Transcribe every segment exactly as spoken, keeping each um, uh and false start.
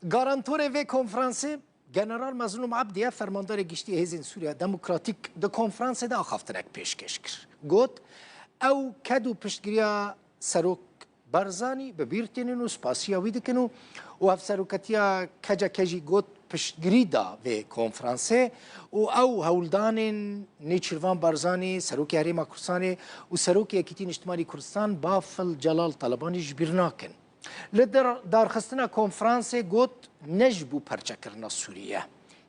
Garantorê vê konferansê General Mezlûm Ebdî ye, fermandarê giştî Hêzên Sûriya Demokratîk, di konferansê de axaftinek pêşkêş kir. Got, ew ked û piştgiriya Serok Barzanî bi bîr tînin û spasiya wî dikin û, û hevseroketiya keceke jî got piştgirî da vê konferansê û ew hewldanên Nêçîrvan Barzanî, Serokê Herêma Kurdistanê û Serokê Yekîtî Niştimanî Kurdistan Bafil Celal Talebanî ji bîr nakin. Li dar-, darxistina konferansê got, ne ji bo perçekirina Sûriyê ye.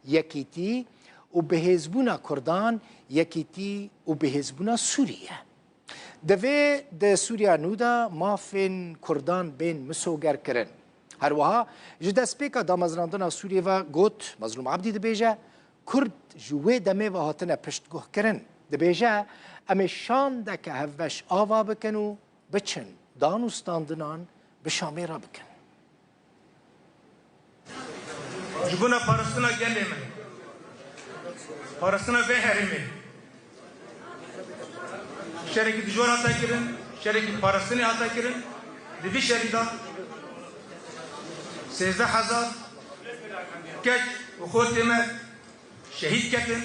Yekîtî û bihêzbûna Kurdan, yekîtî û bihêzbûna Sûriyê ye. Divê di Sûriya nû de mafên Kurdan bên misogerkirin. Her wiha ji destpêka damezinandina Sûriyê ve got, Mezlûm Ebdî dibêje, Kurd ji wê demê ve hatine piştguhkirin. Dibêje, em ê şandeke hevbeş ava bikin û biçin dan û standinan bi Şamê re bikin. Ji bona parastina gelê me, parastina vê herêmê, şerekî dijwar hate kirin, şerekî parastinê hate kirin. Di vî şerî de sêzdeh hezar keç û xortê me şehîd ketin.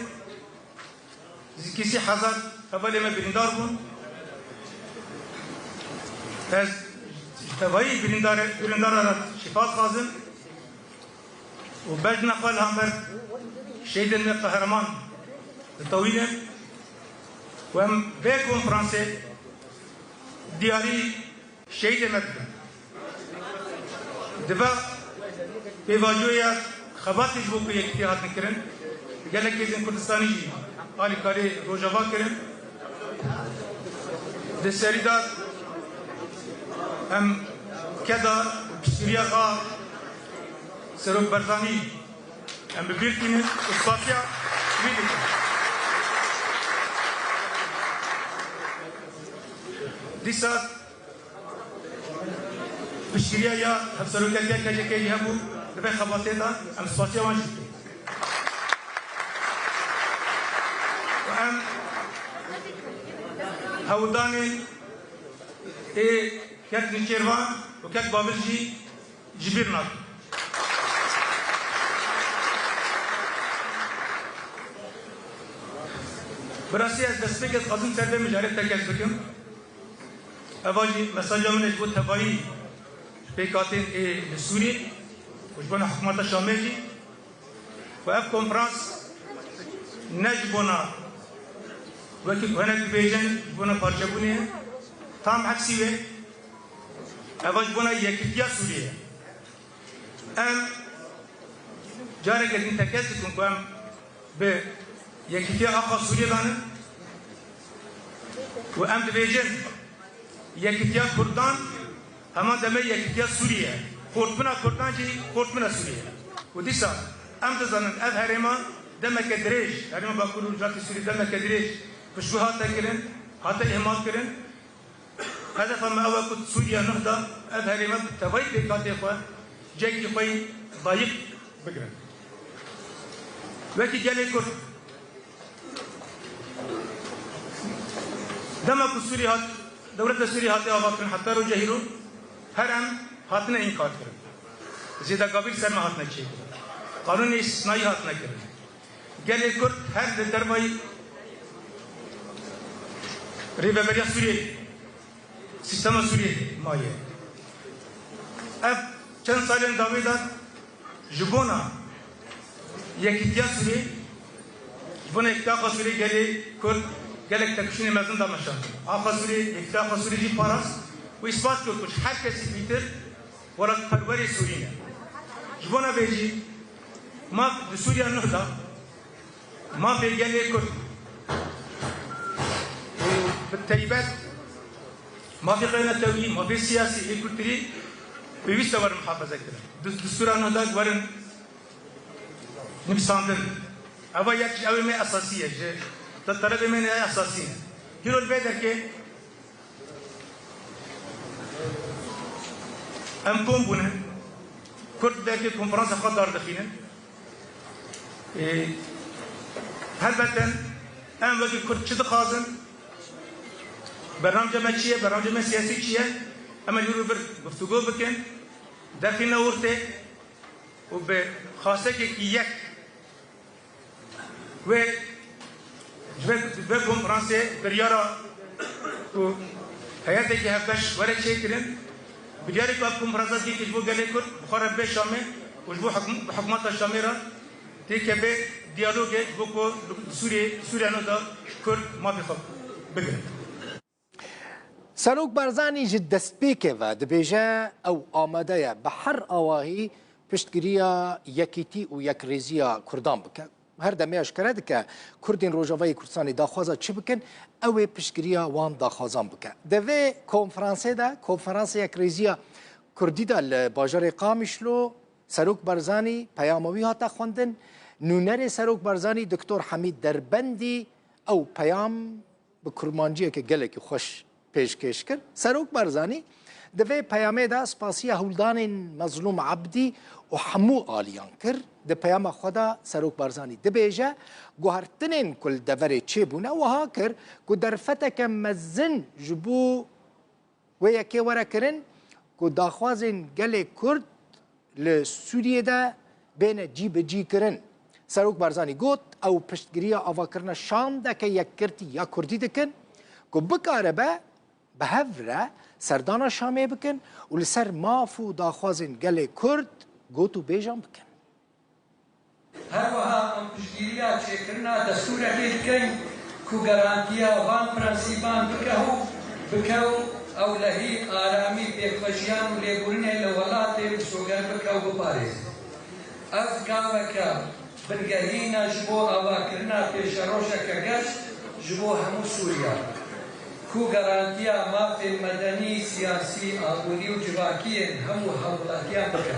Nêzîkî sî hezar hevalê me birîndar bûn. Ez ji tevayî birîndar-, birîndara re şîfa dixwazim û bejna xwe li hember şehîdên me qehreman ditewînim û em vê konferansê diyarî şehîdê me dikin. Di va pêvajoya xebatê ji bo ku yekîtî hatin kirin, gelek hêzên Kurdistanî jî alîkarî Rojava kirin. Di serî de em keda û piştgiriya xwe Serok Barzanî em bi bîr tînin û spasiya wî dikin. Dîsa Piştgiriya ya hevseroketiya K C K jî hebû, di vê xebatê de em spasiya wan jî dikin. Û em hewldanên ê kek Nêçîrvan û kek Bafil jî ji bîr nakin. Bi rastî ez destpêkê dixwazim ser vê mijarê tekez bikim. Eva jî mesaja min e ji bo tevayî pêkhatên ê li Sûriyê û ji bona hikûmeta Şamê jî. Û ev konferans ne ji bona, wekî ku hinek dibêjin, ji bona parçebûnê ye. Tam eksî wê. Eva ji bona yekîtiya Sûriyê ye. Em careke din tekez dikin ku em bi yekîtiya axa Sûriyê ve ne û em dibêjin yekîtiya Kurdan heman demê yekîtiya Sûriyê ye. Xortbûna Kurdan jî xortbûna Sûriyê ye. Û dîsa em dizanin ev herêma demeke dirêj, herêma Bakur û Rojhilatê Sûriyê demeke dirêj piştgû hate kirin, hate îhmal kirin. Hedefa me ew e ku di Sûriya Nuh de ev herême bi tevayî pêkhatê xwe cihekî xwe yî dayik bigirin. Wekî gelê Kurd, dema ku Sûrî hat, dewleta Sûrî hate avakirin heta roja hîro, her em hatine înkar kirin. Zêdegavî li ser me hatine çêkirin. Qanûnê îstisnayî hatine kirin. Gelê Kurd her li dervayî Rêveberiya Sûriyê, sîstema Sûriyê maye. Ev çend salên dawî de ji bona yekîtiya Sûriyê, ji bona yekîtiya axa Sûriyê gelê Kurd gelek tepişînê mezin dameşand. Axa Sûriyê, yekîtiya axa Sûriyê jî parast û îspat kir ku ji her kesî pîtir welatperwerê Sûrî ne. Ji bona vê jî maf di Sûriya Nuh de mafê gelê Kurd û bi teybet mafê xeynetewî, mafê siyasî ê kulturî pêwîst e werin muhafaza kirin. Di destûra Nuh de werin nivîsandin. Eva yek ji ewê me esasî ye, ji te-, telebê me ne esasî ne. Hîro li vê derkê em kom bûne, Kurd derkê konferansa xwe dardixînin. Ê, helbeten em wekî Kurd çi dixwazin? Bernamca me çi ye? Bernamca me siyasî çi ye? Em ê li wir guftûgo bikin, derxîne ortê. û bi xastekekî yek wê ji vê, vê konferansê biryara ku heyetekî hevbeş were çêkirin, biryarê ku ev konferansa dî ji bo gelê Kurd bi xwe re bê Şamê û ji bo hikû-, hikûmeta Şamê re têke bê diyalogê ji bo ku li Sûriyê, Sûriya nû de Kurd mafê xwe bigirin. Serok Barzanî ji destpêkê ve dibêje ew amade ye bi her awahî piştgiriya yekîtî û yekrêziya Kurdan bike. Her demê eşkere dike Kurdên Rojavayê Kurdistanê daxwaza çi bikin, ew ê piştgiriya wan daxwazan bike. Di vê konferansê de, Konferansa Yekrêziya Kurdî de li bajarê Qamişlo, Serok Barzanî peyama wî hate xwendin. Nûnerê Serok Barzanî Doktor Hemîd Derbendî ew peyam bi kurmanciyeke gelekî xweş pêşkêş kir. Serok Barzanî di vê peyamê de spasiya hewldanên Mezlûm Ebdî û hemû aliyan kir. Di peyama xwe de Serok Barzanî dibêje, guhertinên ku li deverê çêbûne wiha kir ku derfeteke mezin ji bo wê yekê were kirin ku daxwazên gelê Kurd li Sûriyê de bêne cîbicîkirin. Serok Barzanî got, ew piştgiriya avakirina şandeke yekgirtî ya Kurdî dikin ku bikaribe bi hev re serdana Şamê bikin û li ser maf û daxwazên gelê Kurd got û bêjan bikin. Her wiha em piştgiriya çêkirina destûrekê dikin ku garantiya van prensîban bike û bike û ewlehî, aramî, pêkvejiyan û lêbûrinê li welatê misoger bike û biparêze. Ev gaveke bingehîn e ji bo avakirina pêşerojeke geş ji bo hemû Sûriya, ku garantiya mafên medenî, siyasî, aborî û civakî yên hemû hevwelatiyan bike.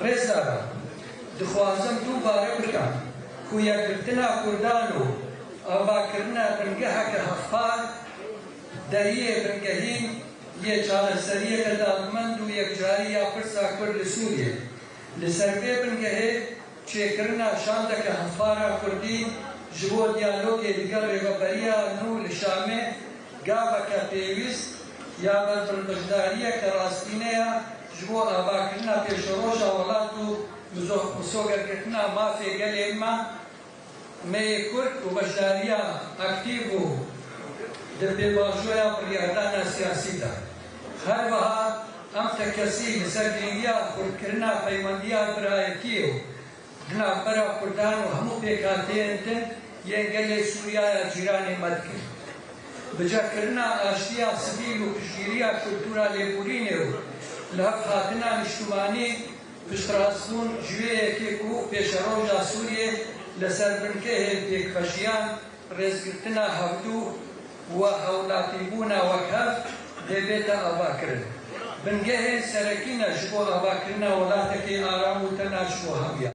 Rêzdaran, dixwazim dubare bikim ku yekgirtina Kurdan û avakirina bingeheke hevpar deriyê bingehîn yê çareseriyeke dadmend û yekcarî ya pirsa Kurd li Sûriyê. Li ser vê bingehê çêkirina şandeke hevpar a Kurdî ji bo diyalogê li gel Rêveberiya nû li Şamê gaveke pêwîst ya berbinbeşdariyeke rastîne ya ji bo avakirina pêşeroja welat û mizo-, misogerkirina mafê gelê me, me yê Kurd û beşdariya aktîf û di pêvajoya biryardana siyasî de. Her wiha em tekesî li ser girîngiya xurtkirina peywendiya birayetiyê û di navbera Kurdan û hemû pêkhateyên din yên gelê Sûriya ya cîranê me dikin. Bicekirina aştiya sivîl û piştgiriya kultura lêborînê û lihevhatina niştimanî piştrastbûn ji wê yekê ku pêşeroja Sûriyê li ser bingehên pêkvejiyan, rêzgirtina hevdû û hewlatîbûna wekhev dê bête avakirin, bingehên serekî ne ji bo avakirina welatekê aram û tena ji bo hemiyan.